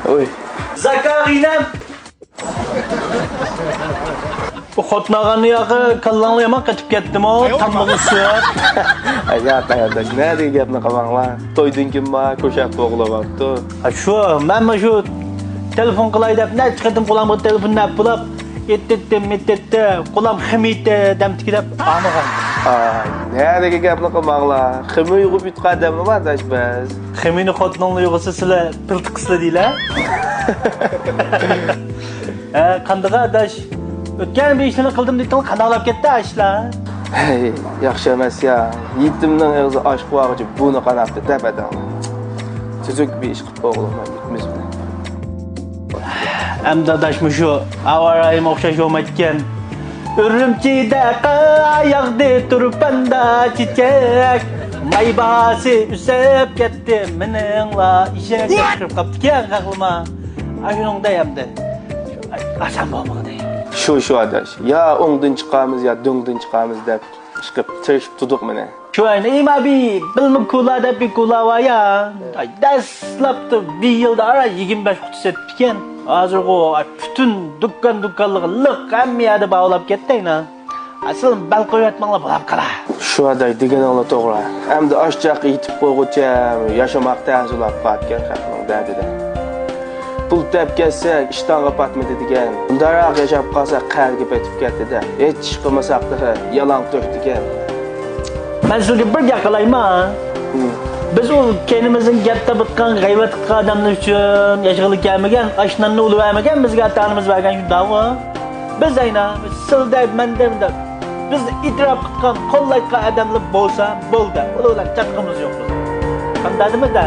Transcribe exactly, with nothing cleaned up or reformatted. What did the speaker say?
ئۇي. زاكا غىنەم. بۇ خوتۇن ئالغان ياقى كاللاڭلار يامان قېتىپ كەتتىمۇ؟ تاملىق ئۈسۈپ. ياق، قايارداش، نەدىكى گەپنى قىلماڭلار. تويدىن كېيىن ما كۆشەك بوغۇلۇۋاپتۇ. ھە، شۇ، مەنمۇ شۇ تېلېفون قىلاي دەپ نەچچە قېتىم قولامغا تېلېفون دەپ بولاپ، ئېتىتتىم، ئېتىتتى، قولام خىمىيتى دەمتىكى دەپ ئاڭلىغان. ئاي، نەدىكى گەپنى قىلماڭلار. خىمىي يۇغۇپ يۇتقان ئادەملەر بار داش بىز. خىمىينى خوتۇنۇڭلار يۇغۇسا سىلەر پىلتە قىلسىلەر دېيىلە. ھە، قاندىغا ئاداش؟ ئۆتكەن بىر ئىشلارنى قىلدىم دېدىڭ، قانداقلاپ كەتتى ئاشلار؟ ھەي، ياخشى ئەمەس يا. يېتىمنىڭ ئېغىزى ئاچ قويغۇچە بۇنى قاناپتۇ دەپ ئەدەڭ. تۈزۈك بىر ئىش قىپ بولغىلىمەن يېتىمىز بىلەن. ئەمدى ئاداش مۇشۇ ھاۋا رايىمۇ ئوخشاش بولمايدىكەن. ئۈرۈمچىدە قار ياغدى، تۇرپاندا چېچەك، ماي باھاسى ئۆسۈپ كەتتى، مېنىڭلا ئېشەك دەپ قىرىپ قاپتىكەن خەقلىما. ئاشۇنىڭدا ئەمدى ئاسان بولمىغىدى. شۇ، شۇ ئاداش. يا ئوڭدىن چىقارمىز، يا دۆڭدىن چىقارمىز دەپ ئىشقىپ تىرىشىپ تۇردۇق مانا. شۇ ئەينى ئىما بى بىلمە كۇلا دەپ بىر كۇلا بار يا. ئاي، دەسلەپتە بىر يىلدا ئارا يىگىرمە بەش قۇتا سېتىپتىكەن. ھازىرغۇ، ئاي، پۈتۈن دۇكان دۇكانلىقى لىق، ھەممە يەردە باۋلاپ كەتتى ئەينى. ئەسلى بەل قويۇۋەتمەڭلار بولۇپ قالا. شۇ ئاداي دېگىنىڭلا توغرا. ئەمدى ئاشچاققا يېتىپ قويغۇچە ياشىماق تەس بولۇپ قالىدىكەن خەقنىڭ دەردىدە. پۇل تېپىپ كەتسەك ئىشتانغا پاتمىدى دېگەن. مۇنداقراق ياشاپ قالساق قەرگە پېتىپ كەتتى دەپ ھېچ ئىش قىلمىساق تېخى يالاڭ تۆك دېگەن. مەن سىزگە بىر گەپ قىلايما؟ ھىم. بىز ئۇ كەينىمىزدىن گەپ تېپىۋاتقان، غەيۋەت قىلىدىغان ئادەملەر ئۈچۈن ياشىغىلى كەلمىگەن، ئاش ناننى ئۇلى بەرمىگەن، بىزگە ئاتا-ئانىمىز بەرگەن شۇنداقمۇ؟ بىز ئەينى سىلدەك، مەندەك بىز ئېتىراپ قىلغان، قوللايدىغان ئادەملەر بولسا بولدى. ئۇلار بىلەن چاتىقىمىز يوق بىزنىڭ. قانداق دېمىدى؟